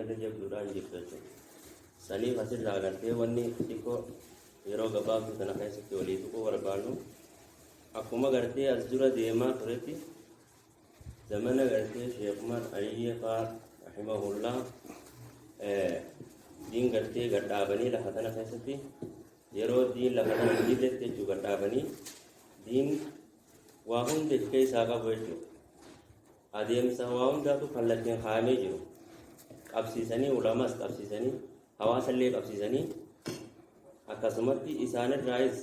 Irra jabduudhaan jirtu jechuudha. Saniif asirraa gartee wanni xiqqoo yeroo gabaabduu tana keessatti walii tuquu barbaannu, akkuma gartee as dura deemaa turetti, zamana gartee Sheekh Umar Aliyyee faa rahimahullah diin gartee gadhaabanii lafa tana keessatti, yeroo diin lafa tana hin jirretti jechuu, gadhaabanii diin waa hunda of keessaa qabu jechuudha. Adeemsa waa hundaatu kallattiin kaa'amee jiru. Qabsiisanii, ulamaas qabsiisanii, hawaasallee qabsiisanii, akkasumatti isaanirraayis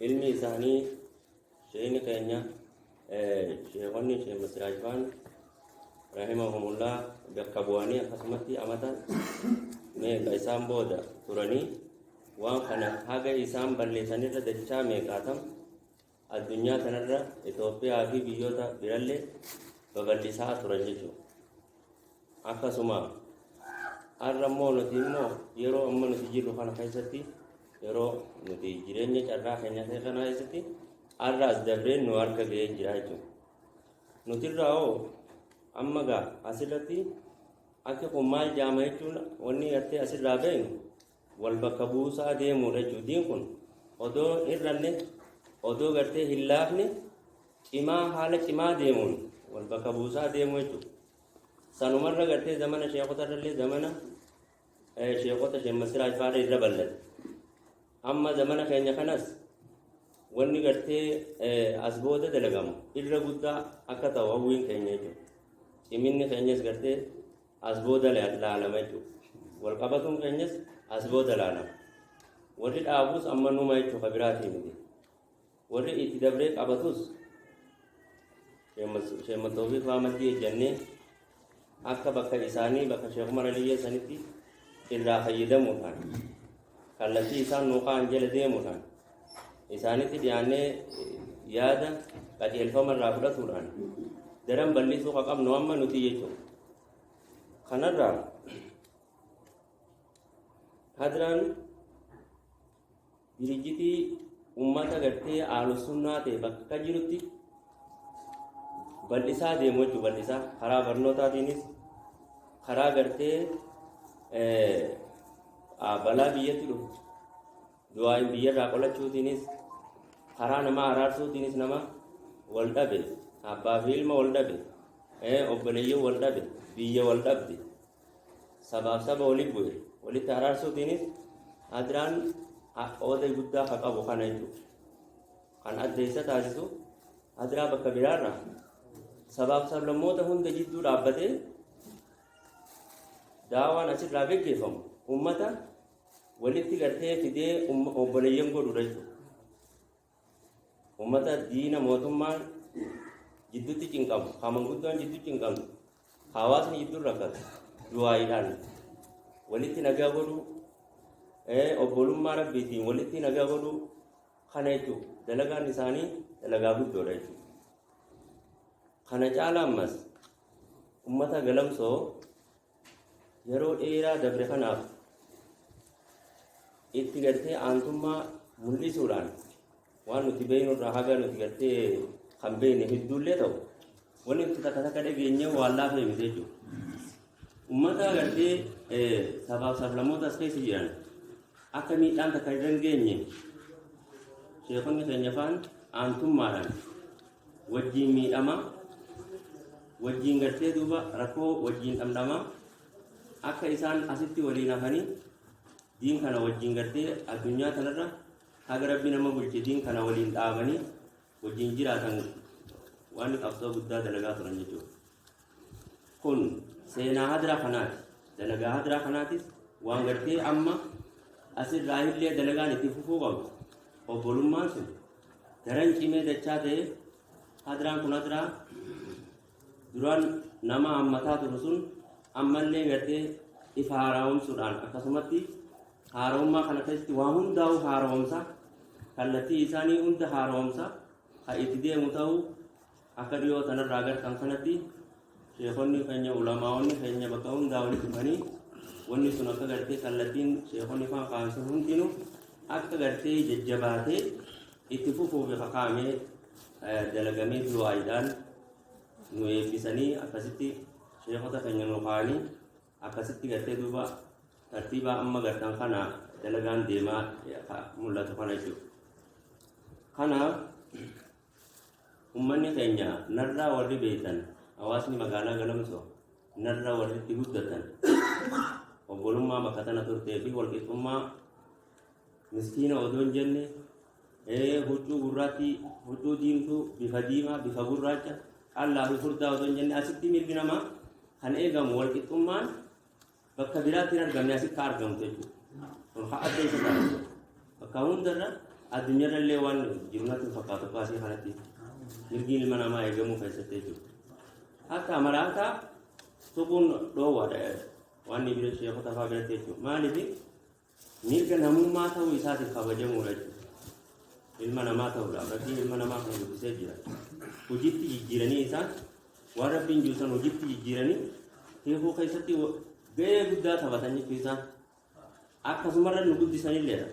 ilmi isaanii sheeyni keenya sheekonni Sheekh Masiraaj faan rahimahumullah bakka bu'anii, akkasumatti amata meeqa isaan booda turanii waan kana haga isaan balleessanirra dachaa meeqaatam addunyaa kanarra Itoophiyaa fi biyyoota birallee babal'isaa turan jechuudha. Akkasuma har'a immoo nuti immoo yeroo amma nuti jirru kana keessatti, yeroo nuti jireenya carraa keenya kana keessatti, har'a as dabreen nu harka ga'ee jira jechuudha. Nutirraa hoo amma gaa asirratti akki kun maal jaama jechuun, wanni gartee asirraa beeknu wal bakka buusaa deemuudha jechuudha. Diin kun odoo hir'anne, odoo gartee hin laafne, cimaa, haala cimaa deemuun wal bakka buusaa deemu jechuudha. Sanumarra gartee zamana sheekota irrallee, zamana sheekota Sheekh Masiraaj fa'aadha irra bal'ate. Amma zamana keenya kanas wanni gartee as booda dalagamu irra guddaa akka ta'u hawwiin keenya jechuudha. Ciminni keenyas gartee as booda laalama jechuudha. Wal qabatuun keenyas as booda laalama. Warri dhaabus amma numa jechuudha, ka biraatii miti. Warri itti dabree qabatus Sheekh Tawfiiq fa'aa maddii ejjannee akka bakka isaanii, bakka Sheekh Umar Aliyyee sanitti irraa fayyadamuudhaan, kallattii isaan nuu kaa'an jala deemuudhaan, isaanitti dhiyaannee yaada qajeelfama irraa fudhatuudhaan daran bal'isuu ka qabnu amma nuti jechuudha. Kanarraa hadraan dirijjitii ummata gartee ahlusunnaa ta'e bakka jirutti bal'isaa deemu jechuudha. Bal'isaa karaa barnootaatiinis, karaa gartee balaa biyyatti dhufu du'aayin biyyarraa qolachuutiinis, karaa nama araarsuutiinis, nama wal dhabe, abbaa fi ilma wal dhabe, obboleeyyan wal dhabe, biyya wal dhabde, sabaaf saba walitti bu'e walitti araarsuutiinis hadraan qooda guddaa ka qabu kana jechuudha. Kan adda isa taasisu hadraa bakka biraarraa sabaaf sablammoota hunda jidduu dhaabbatee daawaan asirraa geggeeffamu ummata walitti gartee fidee obboleeyyan godhudha jechuudha. Ummata diina mootummaan jidduutti cinqamu, kan manguddoon jidduu cinqamtu, hawaasni jidduu rakkatu, du'aayiidhaan walitti nagaa godhuu, obbolummaa rabbiitiin walitti nagaa godhuu kana jechuudha. Dalagaan isaanii dalagaa guddoodha jechuudha. Kana caala ammas ummata Galamsoo yeroo dheeraa dabre kanaaf itti gartee aantummaa mul'isuudhaan, waan nuti beeknu irraa haga nuti gartee kan beekne hedduullee ta'u, wanni nuti takka takka dhageenye waan laafee miti jechuudha. Uummata gartee sabaaf sablammoota as keessa jiran akka miidhaan takka irra hin geenye sheekonni keenya faan aantummaadhaan wajjiin miidhama, wajjiin gartee duuba rakkoo wajjiin dhamdhama, akka isaan asitti waliin hafanii diin kana wajjiin gartee addunyaa tanarra haga rabbi nama bulche diin kana waliin dhaabanii wajjiin jiraatan waan qabsoo guddaa dalagaa turan jechuudha. Kun seenaa hadraa kanaati. Dalagaa hadraa kanaatis waan gartee amma asirraa illee dalagaan itti fufuu qabdu. Obbolummaan sun daran cimee dachaa ta'e, hadraan kun hadraa duraan nama hammataa turu sun ammallee gartee ifa haara'omsuudhaan, akkasumatti haara'ummaa kana keessatti waa hundaa'u haara'omsa, kallattii isaanii hunda haara'omsa kan itti deemu ta'uu, akka dhiyoo tanarraa agartan kanatti sheekonni keenya, ulamaa'onni keenya bakka hundaa walitti dhufanii, wanni sun akka gartee kallattiin sheekonni faan ka'an sun hundinuu akka gartee jajjabaatee itti fufuuf kakaa'amee dalagamee, du'aayiidhaan nu eebbisanii akkasitti Sheekota keenya nu kaa'anii akkasitti gartee duuba tartiibaa amma gartan kana dalagaan deemaa mul'atu kana jechuudha. Kanaaf ummanni keenya narraa warri beektan, hawaasni magaalaa Galamsoo narraa warri itti guddatan, obbolummaa bakka tana turtee fi walqixxummaa, miskiina odoo hin jenne, huccuu gurraattii, huccuu diimtuu, bifa diimaa, bifa gurraacha, qallaa fi furdaa odoo hin jenne, asitti mirgi namaa kan eegamu, walqixxummaan bakka biraatti hin argamne asitti ka argamtu jechuudha. Kun haa adda isa taasisu. Bakka hundarra addunyaarra illee waan jiru natti hin fakkaatu kaasee kanatti mirgi ilma namaa eegamuu keessatti jechuudha. Hatta maraataa tuquun dhoowwaadha waan ni bira sheekota fa'aa biratti jechuudha. Maaliif? Mirga namummaa ta'uu isaatiif kabajamuudha jechuudha. Ilma namaa ta'uudhaaf Rabbiin ilma namaa kana guddisee jira. Hojiitti jijjiiranii isaan waan Rabbiin jiru san hojiitti jijjiiranii hiikuu keessatti gahee guddaa taphatan jechuu isaan. Akkasumarra nu guddisanilleedha.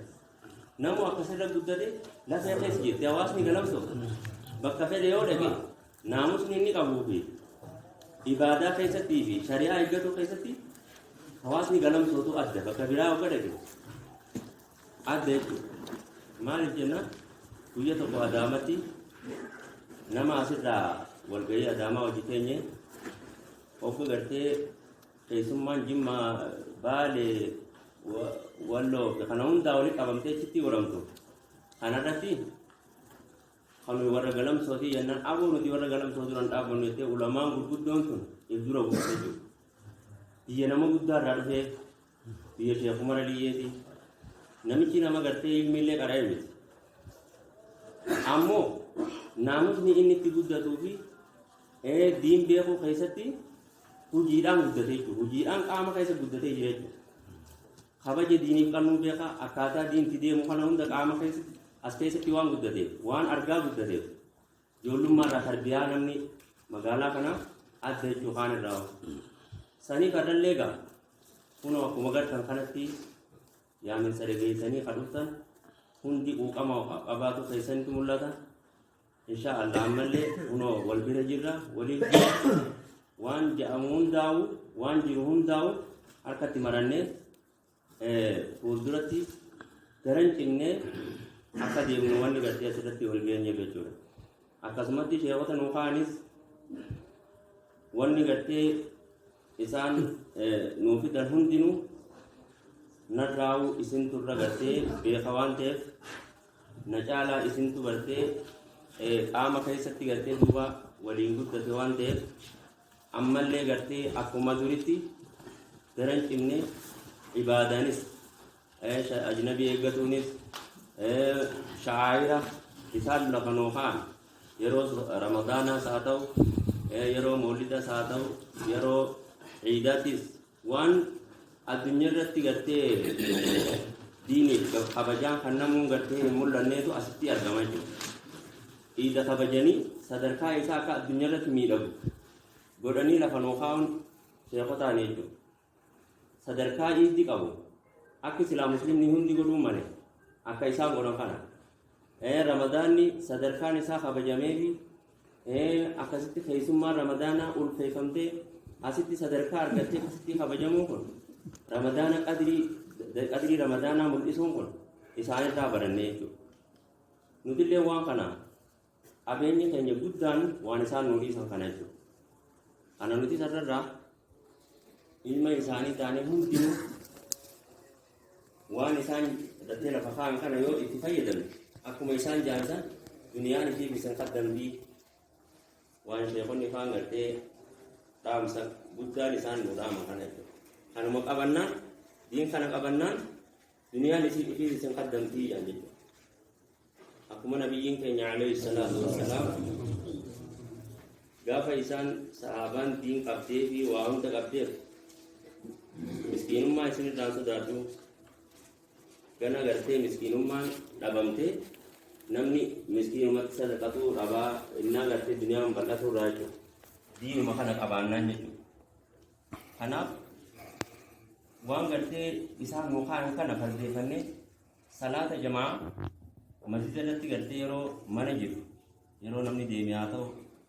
Namu akkasirra guddate lafee keessa jirti. Hawaasni Galamsoo bakka fedhe yoo dhaqe naamusni inni qabuu fi ibaadaa keessattii fi shari'aa eeggatuu keessatti hawaasni Galamsootu adda, bakka biraa hogga dhaqe adda jechuudha. Maaliif jennaan, guyya tokko Adaamatti nama asirraa walgahii Adaamaa hojii teenye hogga gartee keessummaan Jimmaa, Baalee, Walloo fi kana hundaa walitti qabamtee achitti godhamtu. Kanarratti kan nuyi warra Galamsootii jennaan, aboo nuti warra Galamsoo duran dhaabbannu jettee ulamaan gurguddoon sun if dura buuftee jiru. Biyya nama guddaa irraa dhufee, biyya Sheekh Umar Aliyyeeti. Namichi nama gartee ilmiillee qara'e miti. Ammoo naamusni inni itti guddatuu fi diin beekuu keessatti hojiidhaan guddatee jechuudha. Hojiidhaan qaama keessa guddatee jira jechuudha. Kabaja diiniif qabnuu beeka, akkaataa diinti deemu kana hunda qaama keessatti as keessatti waan guddateef, waan argaa guddateef, ijoollummaa irraa tarbiyaa namni magaalaa kana adda jechuu kaan irraa. Saniif har'allee gaa kunoo akkuma gartan kanatti yaaminsa dhageessanii ka dhuftan hundi quuqama qabaatu keessanitu mul'ata. Insha Allah ammallee kunoo wal bira jirra, waliif jirra. Waan jedhamu hundaa'u, waan jiru hundaa'u harkatti marannee fuulduratti daran cimnee akka deemnu wanni gartee asirratti wal geenyeef jechuudha. Akkasumatti sheekota nuu ka'anis wanni gartee isaan nuu fidan hundinuu narraa'uu isintu irra gartee beeka waan ta'eef, na caalaa isintu gartee qaama keessatti gartee duuba waliin guddate waan ta'eef, ammallee gartee akkuma duritti daran cimne ibaadaanis, ajnabii eeggatuunis, sha'aayira isaan lafa nuu ka'an, yeroo Ramadaanaas haa ta'u, yeroo Mawlidaas haa ta'u, yeroo Ciidaattis, waan addunyaa irratti gartee diiniif kabajaan kan namuun gartee hin mul'anneetu asitti argama jechuudha. Iida kabajanii sadarkaa isaa akka addunyaa irratti miidhagu godhanii lafa nuu kaa'uun sheekotaani jechuudha. Sadarkaa iiddi qabu akka silaa muslimni hundi godhuu malee akka isaan godhan kana. Ramadaanni sadarkaan isaa kabajameefi akkasitti keessummaan Ramadaanaa ulfeeffamtee asitti sadarkaa argattee akkasitti kabajamuun kun, Ramadaana qadrii Ramadaanaa mul'isuun kun isaanirraa barannee jechuudha. Nutillee waan kana qabeenyi keenya guddaan waan isaan nuu dhiisan kana jechuudha. Kana nuti sararraa ilma isaanii taanee hundinuu waan isaan irratti lafa kaa'an kana yoo itti fayyadamne, akkuma isaan jaansan duniyaan ishii bisan qaddamtii waan sheekonni faan gartee dhaamsa guddaan isaan nu dhaama kana jechuudha. Kanuma qabannaan, diin kana qabannaan, duniyaan isii ifii isin qaddamtii jaan jechuudha. Akkuma nabiyyiin keenya alayhi salaatu wassalaam gaafa isaan sahaabaan diin qabdee fi waa hunda qabdeef, miskiinummaa isin irraan sodaadhu, gana gartee miskiinummaan dhabamte, namni miskiinumatti sadaqatuu dhabaa innaa gartee duniyaan bal'atuu irraa jechuudha. Diinuma kana qabaannaan jechuudha. Kanaaf waan gartee isaan nu kaa'an kana fardeeffannee salaata jamaa masjida irratti gartee yeroo mana jiru, yeroo namni deeme haa ta'u,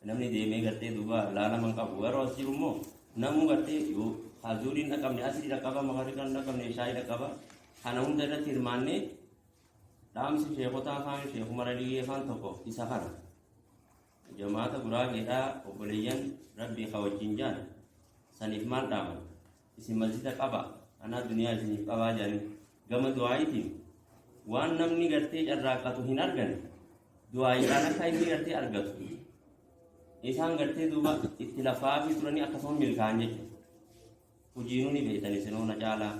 namni deemee gartee duuba laalaman qabu, yeroo as jiru immoo Namuu gartee yoo hazuuriin dhaqabne asii dhaqaba, magariibaan dhaqabne shaayii dhaqaba. Kana hunda irratti hirmaannee dhaamsi sheekotaa afaan Sheekh Umar Aliyyee afaan tokko isa kana. Jamaata Guraageedhaa obboleeyyan Rabbii ka wajjin jaan saniif maal dhaaman? Isin masjida qaba, anaa duniyaa isiniif qabaa jedhanii gama du'aayitiin waan namni gartee carraaqqatu hin argane du'aayiidhaan akka inni gartee argatu isaan gartee duuba itti lafaafii turanii akkasuma milkaa'an jechuudha. Hojiinuu ni beektan isinuu na caalaa.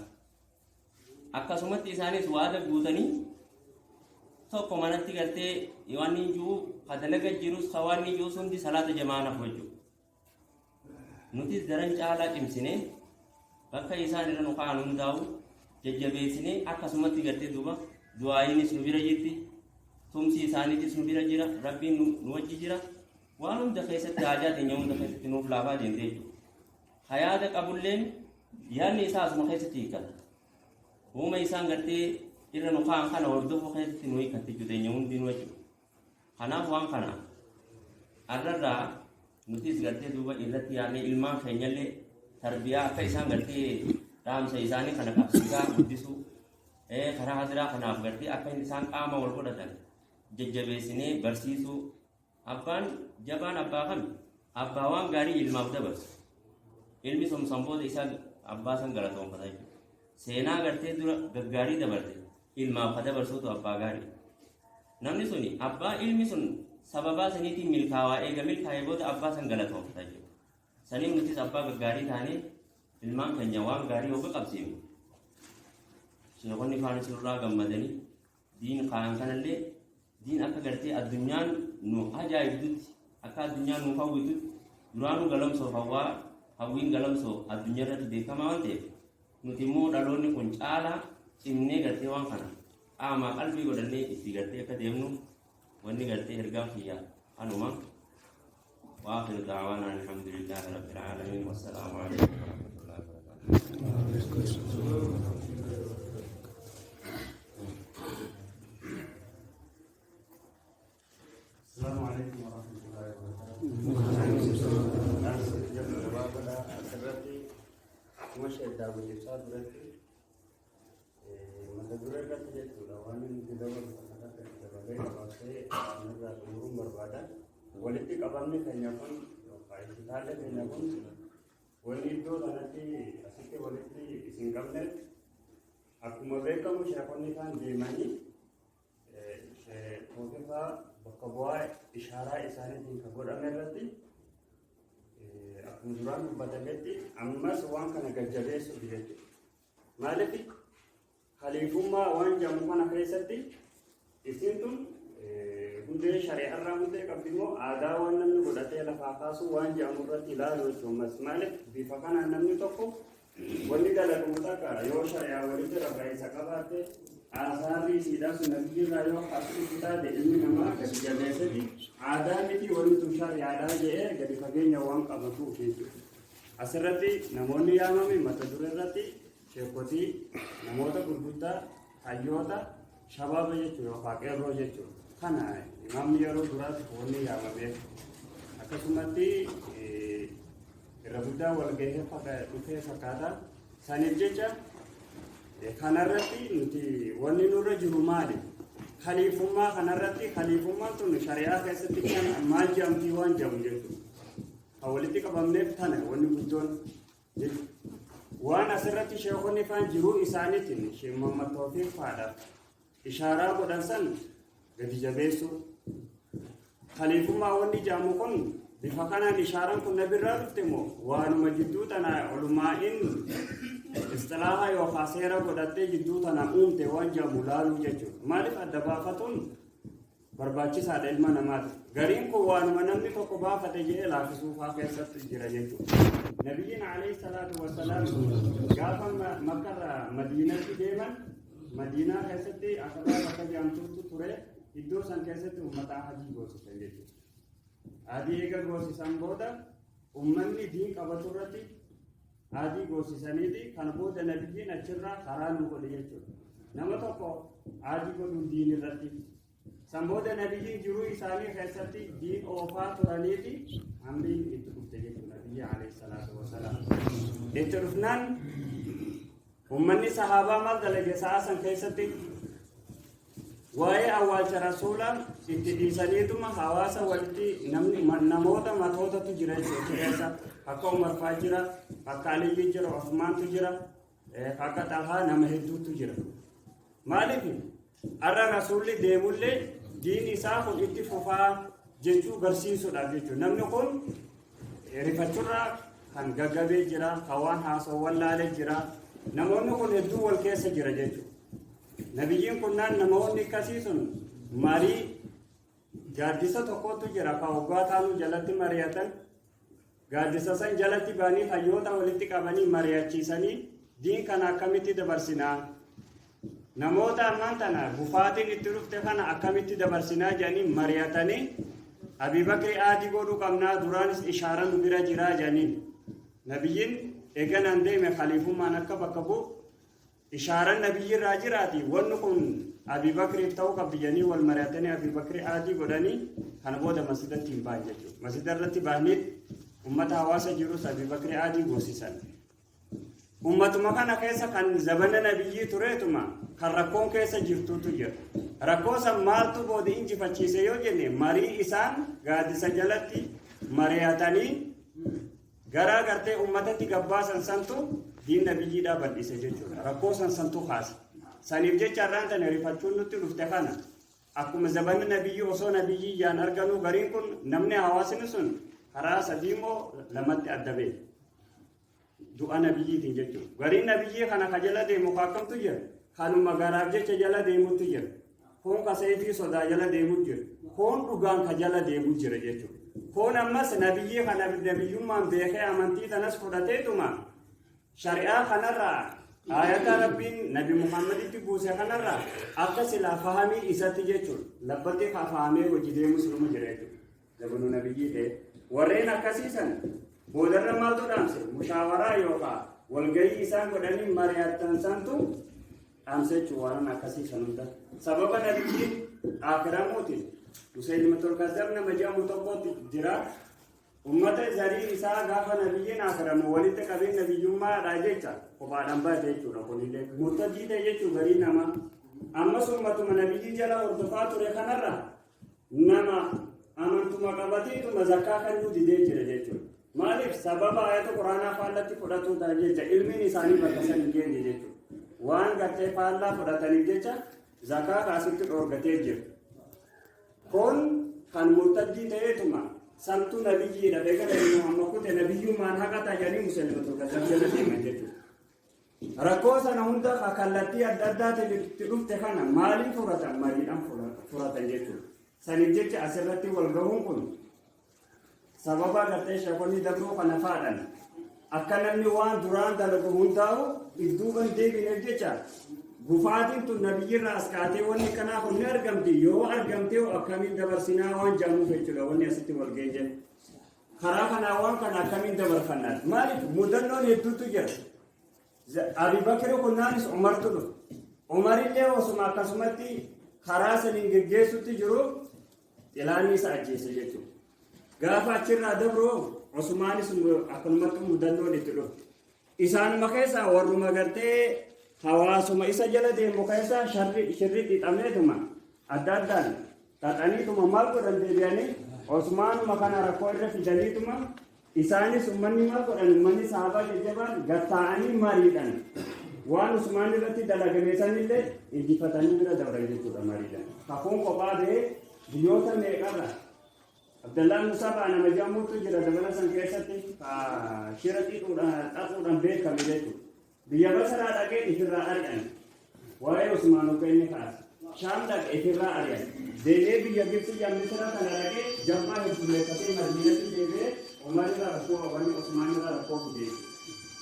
Akkasumatti isaanis waada guutanii tokko manatti gartee waan inni jiru ka dalaga jirus ka waan inni jirus hundi salaata jamaa nafu jechuudha. Nutis daran caalaa cimsinee bakka isaan irra nu kaa'an hundaa'u jajjabeessinee akkasumatti gartee duuba du'aayiinis nu bira jirti, tumsi isaaniitis nu bira jira, Rabbiin nu wajji jira. Waan hunda keessatti haajaa teenya hunda keessatti nuuf laafaa deemte jechuudha. Ka yaada qabulleen yaadni isaa asuma keessatti hiikkata. Uuma isaan gartee irra nu kaa'an kana hordofuu keessatti nu hiikkatti jechuudha teenya hundinuu jechuudha. Kanaaf waan kana arrarraa nutis gartee duuba irratti yaadnee ilmaan keenyallee tarbiyaa akka isaan gartee dhaamsa isaanii kana qabsiisaa guddisuu, karaa hadiraa kanaaf gartee akka isaan qaama wal godhatan jajjabeessinee barsiisuu. Abbaan jabaan abbaa kami? Abbaa waan gaarii ilmaaf dabarsu. Ilmi sun san booda isaa abbaa san galatoonfata jechuudha. Seenaa gartee dura gaggaarii dabarte ilmaaf ka dabarsuutu abbaa gaarii. Namni suni abbaa ilmi sun sababaa saniitiin milkaawaa eega milkaa'ee booda abbaa san galatoonfata jechuudha. Saniif nutis abbaa gaggaarii taanee ilmaan keenya waan gaarii hogga qabsiifnu sheekonni faanis nurraa gammadanii diin kaa'an kanallee diin akka gartee addunyaan nu ajaa'ibdutti, akka addunyaan nuuf hawwitutti. Duraanuu galamsoof hawwaa hawwiin galamsoo addunyaa irratti beekamaa waan ta'eef, nuti immoo dhaloonni kun caalaa cimnee gartee waan kana qaamaa qalbii godhannee itti gartee akka deemnu wanni gartee ergaan kiyya kanuma. وآخر دعوانا الحمد لله رب العالمين، والسلام عليكم ورحمة الله وبركاته. السلام عليكم ورحمة الله وبركاته. Asirratti akkuma Sheek Daawwit ibsaa turetti, mata duree irratti jechuudha, waan inni dabalu kana irratti dabalee gabaabsee irraa xumuruun barbaada. Walitti qabamni keenya kun yookaan ibsitaallee keenya kun wanni iddoo kanatti asitti walitti isin qabneef, akkuma beekamu sheekonni kaan deemanii Toofifaa bakka bu'aa ishaaraa isaaniitiin kan godhame irratti, akkuma duraan dubbatametti, ammas waan kana gajjabeessuuf jechuudha. Maaliif haliifummaa waan jedhamu kana keessatti isin tun hundee shari'arraa hundee qabdi immoo aadaa waan namni godhatee lafaa kaasuu waan jedhamu irratti ilaalu jechuudha. Ammas maaliif bifa kanaan namni tokko wanni dalagamu takka yoo shari'aa walitti rarra'insa qabaatte, aasaarri isiidhaa sun nabiyyiirraa yoo asii taate, ilmi namaa gadi jabeesseti aadaa miti wanni tun shari'aadhaa jedhee gadi fageenya waan qabatuuf jechuudha. Asirratti namoonni yaamame mata duree irratti sheekotii, namoota gurguddaa, hayyoota, shabaaba jechuudha yookaan qeerroo jechuudha. Kana imaamni yeroo duraatti wanni yaamameef akkasumatti irra guddaa walgahee dhufee fakkaata. Saniif jecha kanarratti nuti wanni nurra jiru maali? Khaliifummaa kanarratti, khaliifummaan tun shari'aa keessatti kan maal jedhamtii waan jedhamu jechuudha. Kan walitti qabamneef tana wanni guddoon jechuudha. Waan asirratti sheekonni faan jiruu isaaniitiin Sheekh Muhammad Tawfiq faadhaaf ishaaraa godhan san gadi jabeessuu. Khaliifummaa wanni jedhamu kun bifa kanaan ishaaraan kun nabirraa dhufte moo waanuma jidduu tana olmaa'in istilaaha yookaan seera godhattee jidduu tana uumte waan jedhamu laaluu jechuudha. Maaliif adda baafatuun barbaachisaadha ilma namaati. Gariin kun waanuma namni tokko baafate jedhee laafisuu faa keessatti jira jechuudha. Nabiyyiin alayhi salaatu wassalaam gaafa Makkarraa Madiinatti deeman, Madiinaa keessatti Aqabaa bakka jedhamtutu ture, iddoo san keessatti uummata hajii goosisan jechuudha. Adii eega goosisan booda uummanni diin qabatu irratti adii goosisaniiti kan booda nabiyyiin achirraa karaa nu godhe jechuudha. Nama tokko adii godhuun diin irratti. San booda nabiyyiin jiruu isaanii keessatti diin oofaa turaniiti amriin itti dhufte jechuudha. Nabiyyii alayhi salaatu wasalaam. Itti dhufnaan ummanni sahaabaa maal dalage sa'a san keessatti? Waa'ee awwaalcha Rasuulaa itti dhiisaniituma hawaasa walitti namni namoota matootatu jira jechuudha keessa. Akka Umar fa'aa jira, akka Aliyyi jira, Usmaantu jira, akka Xalhaa nama hedduutu jira. Maaliif har'a Rasuulli deemullee diin isaa kun itti fufaa jechuu barsiisuudhaaf jechuudha. Namni kun rifachuurraa kan gaggabee jira, kan waan haasa'u wallaalee jira. Namoonni kun hedduu wal keessa jira jechuudha. Nabiyyiin kunnaan namoonni akkasii sun marii gaaddisa tokkotu jira kan waggaa taanuu jalatti mari'atan. Gaaddisa san jalatti ba'anii hayyoota walitti qabanii mari'achiisanii, diin kana akkamitti dabarsinaa? Namoota ammaan tana gufaatiin itti dhufte kana akkamitti dabarsinaa jedhanii mari'atanii, Abii Bakri aadii godhuu qabnaa, duraanis ishaara nu bira jiraa jedhaniin. Nabiyyiin eeganaan deeme khaliifummaan akka bakka bu'u ishaaran nabiyyi irraa jiraati, wanni kun Abii Bakriif ta'uu qabdi jedhanii wal mari'atanii Abii Bakri aadii godhanii, kana booda masjidatti hin ba'an jechuudha. Masjida irratti ba'anii ummata hawaasa jirus Abii Bakri aadii goosisan. Ummatuma kana keessa kan zabana nabiyyii tureetuma kan rakkoon keessa jirtutu jira. Rakkoo san maaltu booda injifachiise yoo jenne, marii isaan gaaddisa jalatti mari'atanii garaa gartee ummatatti gabbaasan santu diin nabiyyiidhaa bal'ise jechuudha. Rakkoo san santu kaase. Saniif jecha har'aan tana rifachuun nutti dhufte kana akkuma zabanni nabiyyii osoo nabiyyii yaan arganuu gariin kun namni hawaasni sun karaa sadii moo lamatti adda ba'e. Du'a nabiyyiitiin jechuudha. Gariin nabiyyii kana ka jala deemu ka akkamtu jira? Kanuma garaaf jecha jala deemutu jira. Kun ka seefii sodaa jala deemu jira. Kun dhugaan ka jala deemu jira jechuudha. Kun ammas nabiyyii kana nabiyyummaan beekee amantii tanas fudhateetuma shari'aa kanarraa, ayata Rabbiin Nabi Muhammaditti buuse kanarraa akka silaa fahamii isatti jechuudha. Labbatti ka fahamee hojii deemus numa jira jechuudha. Zabanuu nabiyyii ta'e warreen akkasiisan boodarra maaltu dhaamse? Mushaawaraa yookaan walgahii isaan godhanii mari'atan santu dhaamse jechuudha waan akkasiisan hunda. Sababa nabiyyiin akiramuuti Musaylimatul Kazzab nama jedhamu tokkotti jira. Ummata zarii isaa gaafa nabiyyiin akiramu walitti qabee nabiyyummaadha jecha kophaadhaan baate jechuudha. Kunillee murtadii ta'e jechuudha garii namaa. Ammas ummatuma nabiyyii jala hordofaa ture kanarra nama amantuma qabateetuma zakkaa kennuu didee jira jechuudha. Maaliif? Sababa ayata Quraanaa faallatti fudhatuudhaan jecha ilmiin isaanii bakka san hin geenye jechuudha. Waan gartee faallaa fudhataniif jecha zakaa kaasitti dhoorgatee jira. Kun kan murtaddii ta'eetuma santuu nabiyyiidha beeka Nabi Muhammad kute nabiyyummaan haqa ta'anii Musaylimatul Kazzab jala deeman jechuudha. Rakkoo sana hunda kallattii adda addaatiin itti dhufte kana maaliin furatan? Mariidhaan furatan jechuudha. Saniif jecha asirratti wal gahuun kun sababa gartee sheekonni dabruu kana faadhan akka namni waan duraan dalagu hundaa'u idduuban deebineef jecha, gufaatiin tun nabiyyirraa as kaatee wanni kanaa kun ni argamti, yoo argamtee akkamiin dabarsinaa waan jaamuuf jechuudha wanni asitti wal geenye. Karaa kanaa waan kana akkamiin dabarfannaa? Maaliif mudannoon hedduutu jira. Abi Bakri kunnaanis Umartu dhufe. Umarillee osuma akkasumatti karaa saniin geggeessutti jiru xilaanni isa ajjeese jechuudha. Gaafa achirraa dabru Usmaanis akkanumatti mudannoon itti dhufe. Isaanuma keessaa warruma gartee hawaasuma isa jala deemu keessaa sharri shirri xixameetuma adda addaan xaxaniituma maal godhan? Deebi'anii Osmaanuma kana rakkoo irra fidaniituma isaanis ummanni maal godhan? Ummanni sahabaa jajjabaan gattaa'anii mariidhan waan Usmaan irratti dalagame sanillee injifatanii bira dabran jechuudha mariidhan. Kakuun kophaa ba'ee biyyoota meeqarra Abdallaan Musabaa nama jedhamutu jira dabala san keessatti shira xaxuudhaan beekame jechuudha. Biyya Basaraa dhaqee ifirraa ari'an. Waa'ee Usmaan hogga inni kaase. Shaam dhaqe, ifirraa ari'an. Deebi'ee biyya Gibxi jedhan Misira kana dhaqee jabaa heddummeeffatee Madiinatti deebi'ee Umar irraa rakkoo, wanni Usmaan irraa rakkoo fidee.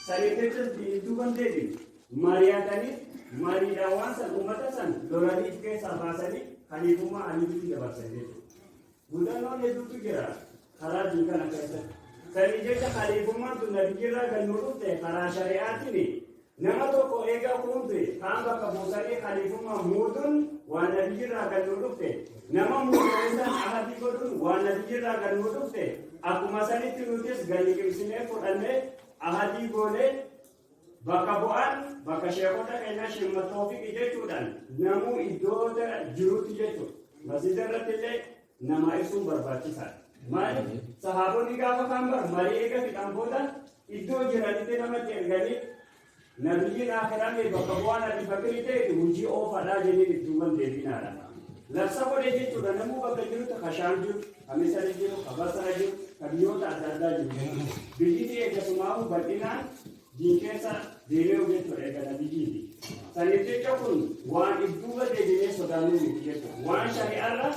Saniif jecha duuban deebiin mari'atanii mariidhaan waan san uummata san lolanii if keessaa baasanii khaliifummaa Aliitti dabarsan jechuudha. Mudannoon hedduutu jira karaa diin kana keessatti. Sanii jecha khaliifummaan tun nabiyyirraa kan nu dhufte karaa shari'aatiin nama tokko eega kuunte kaan bakka buusanii khaliifummaa muuduun waan nabiyyirraa kan nu dhufte, nama muudame san ahadii godhuun waan nabiyyirraa kan nu dhufte. Akkuma sanitti nutis gad liqimsinee fudhannee ahadii goonee bakka bu'aan bakka sheekota keenyaa Sheek Toofiqi jechuudhaan namuu iddoo jirutti jechuudha. Masjida irratti illee namaa ibsuun barbaachisaadha. Maaliif sahaabonni gaafa kaan bar marii eega fixan booda iddoo jiranitti namatti erganii nabiyyiin akhiraa bakka bu'aan Abi Bakrii ta'e hojii oofaadhaa jennee iddoowwan deebinaadha. Labsa godhe jechuudha namuu bakka jirutti ka Shaam jiru, ka Misri jiru, ka Basra jiru, ka biyyoota adda addaa jiru. Biyyi eegasumaa'u bal'inaan diin keessa deemee jechuudha eega nabiyyiiti. Saniif jecha kun waan idduuba deebinee sodaannuu miti jechuudha. Waan shari'aarra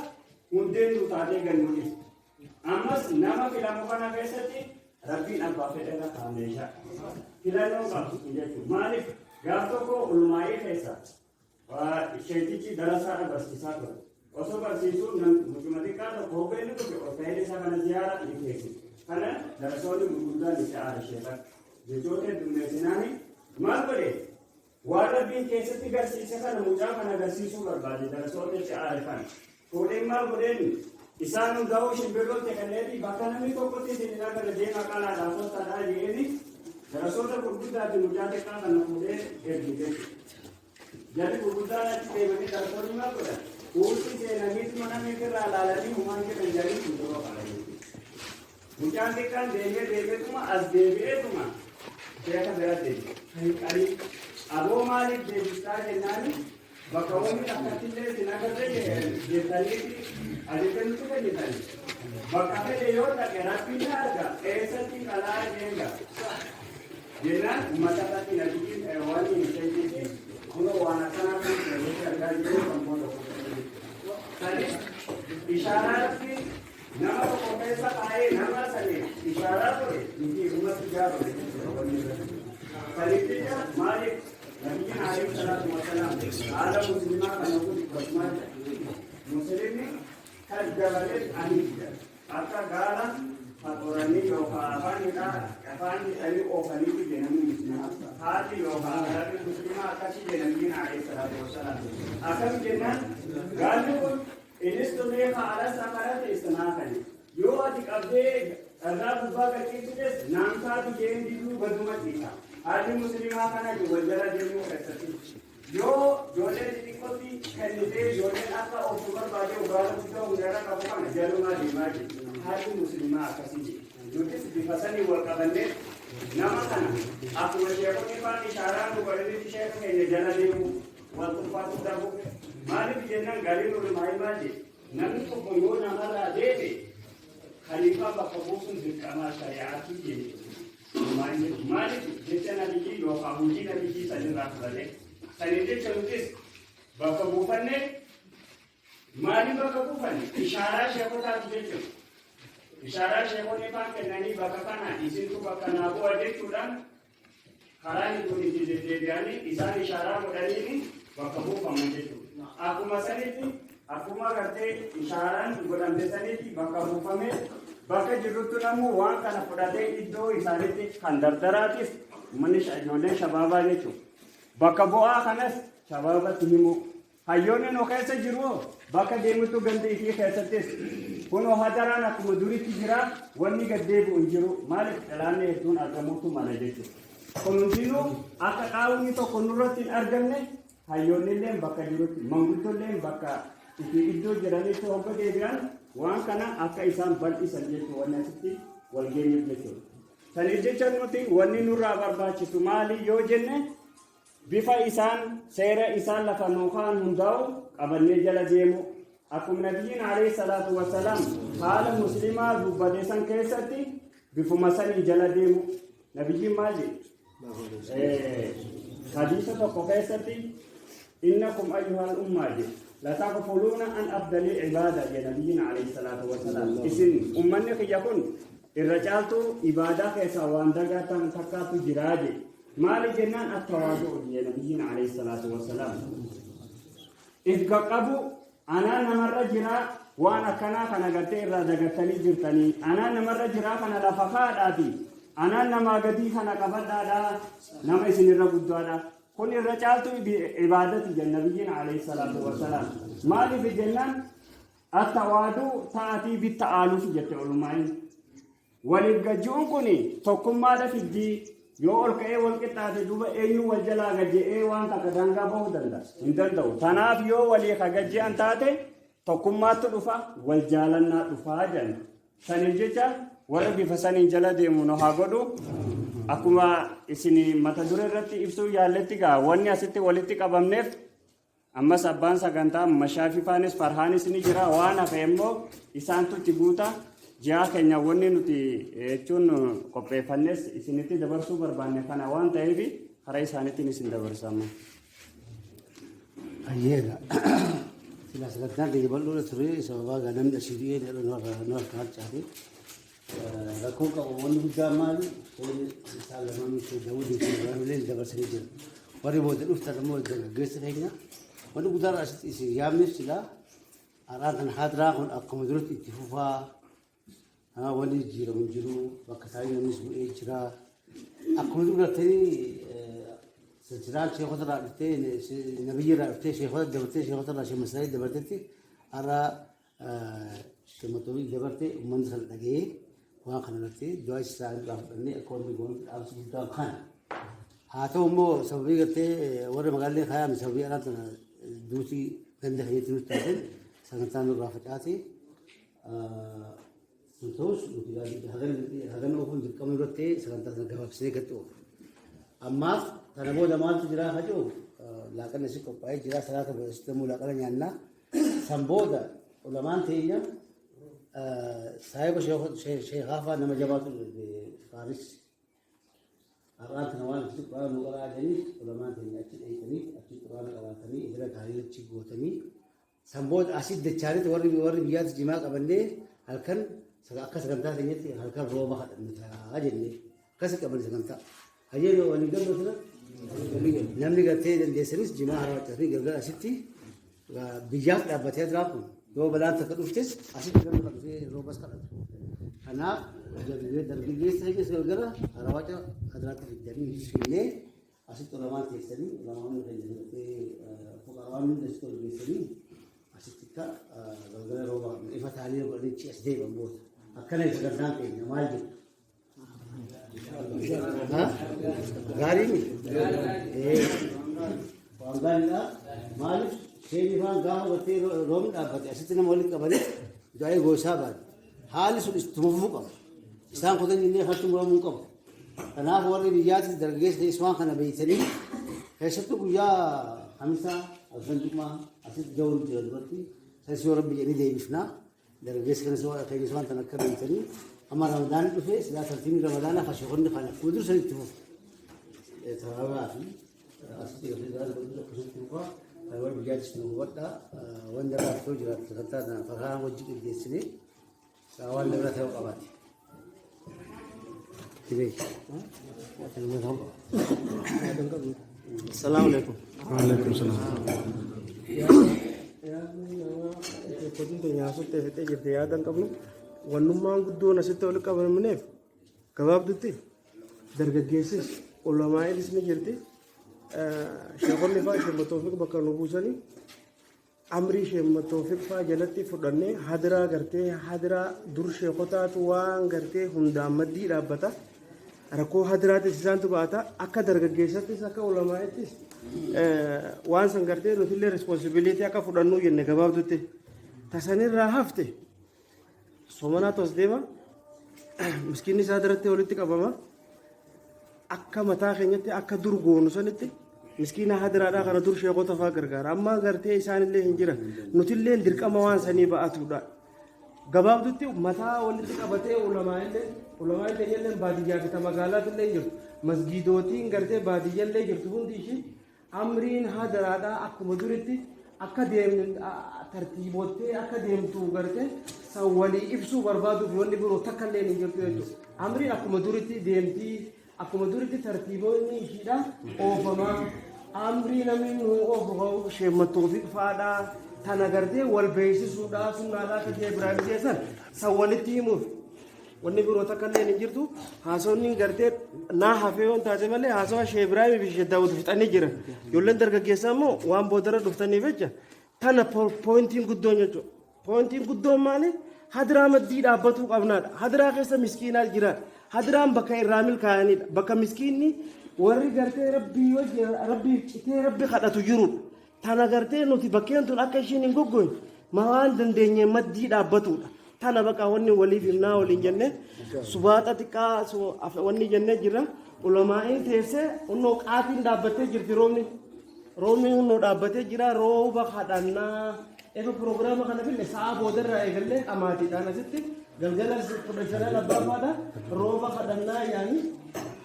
hundeen nu taatee gannuu dhiftu. Ammas nama filamu kana keessatti Rabbiin abbaa fedhe irra kaameesha. Filannoo qabdu jechuudha. Maaliif gaaf tokko ulmaa'ii keessa sheetichi darasaadha barsiisaa ture. Osoo barsiisuu mucuma xiqqaa tokko hogga inni dhufe ol ka'ee isaa kana ziyaara ni teessise. Kana darasoonni gurguddaan itti aara sheekan. Jechoota heddummeessinaani maal godhe? Waan Rabbiin keessatti garsiise kana mucaa kana agarsiisuu barbaade darasoota itti aare kana. Fuudheen maal godheen isaan hundaa'uu shimbirrootti kenneefi bakka namni tokkotti isin hin agarre deema qalaadhaa kottaadhaa jedheeni darasoota gurguddaa fi mucaa xiqqaa kana fuudhee erge jechuudha. Jarri gurguddaan achi deemanii darasoonni maal godhan? Huuxii seenaniitu mana meetirraa laalanii humaan jedhan jarii shimbirroo qalanii. Mucaan xiqqaan deemee deemeetuma as deebi'eetuma sheeka bira deeme. Hin qalii. Aboo maaliif deebistaa jennaani bakka wanni akkattillee isin agarre jettaniiti ajaja nutti kennitani. Bakka fedhe yoo dhaqe Rabbiin na arga eessatti qalaa jeenga. Jennaan uummata irratti nabiyyiin waan hin sheekiiti kunoo waan akkanaa kan keessatti argaa jiru kan booda Sanis ishaaraa Rabbiin nama tokko keessa kaa'ee nama saniif ishaaraa godhe nuti ummatti gaafame jechuudha wanni irratti. Saniif jecha maaliif nabiyyiin alayhi salaatu wasalaam haala muslimaa kana dubbatu maal jedha? Muslimni kan dabalee ani jedha. Akka gaala faxoranii yookaan afaan hidhaa afaan hidhanii oofaniitu jedhamu muslimaa. Haalli yookaan haalli muslimaa akkasii jedha nabiyyiin alayhi salaatu wasalaam. Akkam jennaan gaalli kun innis tumee haala safarate isnaafani. Yoo ati qabdee dhagaa gubbaa qaqqabsiises naamsaatu jeen diduu baduma ciisa. Haalli muslimaa kana wal jala deemuu keessatti. Yoo ijoollee xixiqqootti kennitee ijoolleen akka ofu barbaade gaala guddaa hundarra qabu kana jalumaa deemaa jiru. Haalli muslimaa akkasii jiru. Nutis bifa sanii wal qabannee nama kana akkuma sheekonni faan ishaaraa nu godhanitti sheeka keenya jala deemuu wal tuffaatu dhabu. Maaliif jennaan galiin ulmaa'ii maal jedhe? Namni tokko yoo namarraa deeme khaliifaa bakka buusuun dirqamaa shari'aatii jechuudha. Maaliif jecha nabiyyii yookaan hojii nabiyyii sanirraa fudhate? Saniif jecha nutis bakka buufanne maaliif bakka buufanne? Ishaaraa sheekotaati jechuudha. Ishaaraa sheekonni faan kennanii bakka kana isintu bakka naa bu'a jechuudhaan karaa hedduun itti deddeebi'anii isaan ishaaraa godhaniini bakka buufaman jechuudha. Akkuma sanitti akkuma gartee ishaaraan godhamte sanitti bakka buufame bakka jirrutti namuu waan kana fudhatee iddoo isaanitti kan dardaraatis uummanni ijoolleen shabaabaa jechuudha. Bakka bu'aa kanas shabaabatti himu. Hayyoonni nu keessa jiru bakka deemtu gandi ifii keessattis kunoo hadaraan akkuma duritti jira wanni gad deebi'u hin jiru maaliif dhalaanni hedduun argamuutu mala jechuudha. Kun hundinuu akka qaawwi tokko nurratti hin argamne hayyoonni illee bakka jirutti manguddoolleen bakka itti iddoo jiranitti hogga deebi'an waan kana akka isaan bal'isan jechuudha wanni asitti wal geenyuuf jechuudha. Saniif jecha nuti wanni nurraa barbaachisu maali yoo jenne bifa isaan seera isaan lafa nuukaan hundaa'u qabannee jala deemu akkuma nabiyyiin alayhi salaatu wasalaam haala muslimaa dubbate san keessatti bifuma sanii jala deemu nabiyyiin maal jedhe hadiisa tokko keessatti innakum ayyuhal ummaa jedhe lataqfuluuna an afdalii ibaada jedhe nabiyyiin alayhi salaatu wasalaam isin ummanni kiyya kun irra caaltuu ibaadaa keessaa waan dagaatan takkaatu jiraa jedhe. Maali jennaan attawaaduu jedhe nabiyyiin alayhi salaatu wasalaam. If qaqqabu anaa namarra jiraa waan akkanaa kana gartee irraa dagattanii jirtanii anaa namarra jiraa kana lafa kaadhaati anaa namaa gadii kana qabadhaadhaa nama isinirra guddaadha. Kun irra caaltu ibaadati jedhe nabiyyiin alayhi salaatu wasalaam. Maaliif jennaan attawaaduu ta'atii bitta aaluuf jette olumaayin. Waliif gajji'uun kun tokkummaadha fiddii. Yoo ol ka'ee wal qixxaate duuba eenyu wal jalaa gajji'ee waan takka daangaa bahuu danda'a? Hin danda'u. Tanaaf yoo walii ka gajji'an taate tokkummaatti dhufa, wal jaalannaa dhufaa jedhan. Saniif jecha warra bifa saniin jala deemu nu haa godhu. Akkuma isin mata duree irratti ibsuu yaalletti gaa wanni asitti walitti qabamneef ammas abbaan sagantaa Mashaafifaanis Farhaanis ni jira. Waan hafe immoo isaantu itti guuta. Ji'a keenya wanni nuti jechuun qopheeffannes isinitti dabarsuu barbaanne kana waan ta'eef karaa isaaniitiin isin dabarsa amma. Ayyeega. Silaa sagantaan keenya bal'oodha ture, sababaa gaa namni asii du'ee nu harka harcaate. Rakkoon qabu wanni guddaan maali? Wanni isaan lamaan Daawudii fi Ibraahimillee dabarsanii jiru. Warri booda dhuftan immoo dargaggeessa keenya. Wanni guddaan asitti isin yaamneef silaa har'aan kana haadiraa kun akkuma duratti itti fufaa. Wanni jijjiiramu hin jiru, bakka isaanii namnis bu'ee jira. Akkuma dur gartanii silsilaan sheekota irraa dhuftee, nabiyyi irraa dhuftee sheekota dabartee, sheekota irraa sheemasaanii dabartetti, har'a sheematoobii dabarte, uummanni sana dhaga'ee waan kana gartee du'aa isaa irraa fudhannee akka wanni goonu dhaamsi guddaan kana. Haa ta'u immoo sababii gartee warra magaalee kaayame sababii alaa tana duutii ganda keenyatti nutti taateen sagantaan nurraa facaate. Sun ta'us nuti hagan oofuun dirqama nurratti ta'e sagantaa sana gabaabsinee gadi oofu. Ammaaf kana booda maaltu jira ka jiru, laaqana si qophaa'ee jira, salaata booda sitti immoo laaqana nyaannaa. San booda ulamaan teenya saahiba sheekaa fa'aa nama jabaatu faaris har'aan tana waan achitti quraana nu qaraa jedhaniif, ulamaan teenya achi dheeyxanii achi quraana qaraatanii idila gaarii achi gootanii, san booda asii dachaanitti warri biyyaatti jimaa qabannee halkan akka sagantaa keenyatti halkan rooba kadhannu ta'a jennee akkasi qabanne sagantaa. Hayyee, waliin gallu sana namni gartee dandeessanis jimaa harawwachatanii galgala asitti biyyaaf dhaabbatee jira kun yoo balaan takka dhuftes asitti namni kan dhufee roobas kadhatu. Kanaaf dargaggeessa keenyas galgala harawaca hadiraatti fiddanii finnee asitti ulamaan teessanii, ulamaan hunda keenya gartee fuqaraan hunda asitti ol geessanii asitti akka galgala rooba ifa ta'anii godhanii as deebi'an booda. Akkana sagantaan keenya maal jedhu? Gaarii miti? Waan gaariidha. Maaliif isheen ifaan gaafa gartee roobni dhaabbate asitti nama walitti qabanii du'aa goosaa baate. Haalli sun ittuma fufuu qaba. Isaan kutan illee harki muramuu qabu. Kanaaf warri biyyaatti dargaggeessa ta'es waan kana beektanii keessattuu guyyaa Kamisaa halkan Jumaa asitti dawru jira duratti sanis yoo Rabbi jedhanii deebifnaa. Dargaggeessa kanas keenyas waan kana akka beektanii amma Ramadaan dhufee silaa tartiibni Ramadaanaa kan sheekonni kan akkuma dur sanitti fufu. Taraawaa fi asitti gartee du'aa godhu akkasitti fufaa. Kan warri biyyaattis nu hubadhaa. Waan irraa ta'uu jiraatu sagantaa kana farhaan wajji qindeessinee waan irra ta'uu qabaate. Assalamu alaikum. Waalaikum salaam. Yaadni namaa sheekotiin keenya haasofte fixee jirti, yaada hin qabnu. Wannummaan guddoon asitti walitti qabamneef gabaabdutti dargaggeessis ulamaa'inis ni jirti. Sheekonni fa'aa sheekotoofiq bakka nu buusanii amrii sheekotoofiq fa'aa jalatti fudhannee hadiraa gartee hadiraa dur sheekotaatu waan gartee hundaan maddii dhaabbata. Rakkoo hadiraatis isaantu baata, akka dargaggeessattis akka ulamaa'ittis waan san gartee nutillee responsibility akka fudhannuu jenne gabaabdutti. Tasanirraa hafte somanaatu as deema, miskiinni isaa duratti walitti qabama, akka mataa keenyatti akka dur goonu sanitti miskiina hadiraadhaa kana dur sheekota fa'aa gargaara. Amma gartee isaanillee hin jiran, nutillee dirqama waan sanii ba'atuudha. Gabaabdutti mataa walitti qabatee ulamaa'illee keenyallee baadiyyaa fi magaalaatillee jirtu, masgiidootiin gartee baadiyyallee jirtu hundi ishii amriin hadiraadhaa akkuma duritti akka deemnu tartiibottee akka deemtu gartee san walii ibsuu barbaaduuf, wanni biroo takka illee hin jirtu jechuudha. Amriin akkuma duritti deemtii, akkuma duritti tartiiboonni ishiidha oofamaa. Amrii namni nu oofu sheemmattoofi faadhaa tana gartee wal beeksisuudha, sunnaadhaa akka ishee Ibraahim jeessan san walitti himuuf. Wanni biroo takka illee hin jirtu. Haasawni gartee naa hafee yoon taate malee haasawa Shee Ibraahimii fi Shee Daawud fixanii jiran. Ijoolleen dargaggeessaa immoo waan boodarra dhuftaniif jecha tana pointiin guddoon jechuudha. Pointiin guddoon maali? Hadiraa maddii dhaabbatuu qabnaadha. Hadiraa keessa miskiinaa jira. Hadiraan bakka irraa milkaa'anidha. Bakka miskiinni warri gartee Rabbii wajji Rabbiif citee Rabbi kadhatu jirudha. Tana gartee nuti bakkeen tun akka ishiin hin goggoyne ma waan dandeenye maddii dhaabbatudha. Tana baqa wanni waliif himnaa waliin jenne subaaxa xiqqaa wanni jennee jira. Ulamaa'iin teessee hunnoo qaatiin dhaabbattee jirti roobni. Roobni hunnoo dhaabbatee jira, rooba kadhannaa. Efa piroogiraama kana finne sa'a boodarraa eegallee qamaatiidhaan asitti galgala 15 abbaa faadha rooba kadhannaa yaani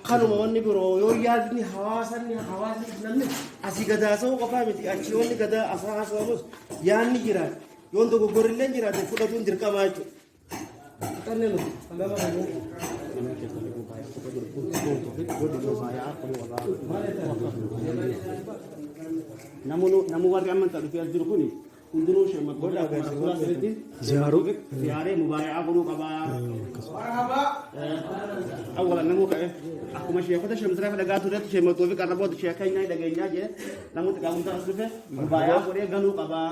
kanuma. Wanni biroo yoo yaadni hawaasanni hawaasni namni asii gadaasa'uu qofaa miti, achi wanni gadaa asaa haasa'amus yaadni jiraate yoon dogoggorillee jiraate fudhatuun dirqamaa jechuudha. Kanneen gama kanneen. Namu warri amantaa dhufee as jiru kuni hundinuu sheemmattoota akkuma sirriitti ziyaaree mubaayaa godhuu qabaa. Awwalan namuu ka'e akkuma sheekota sheemsiraa dhagaa turetti sheemmattoo fi qarraboota sheeka keenyaa dhageenyaa jee namoota qaamumtaa as dhufe mubaayaa godhee galuu qabaa.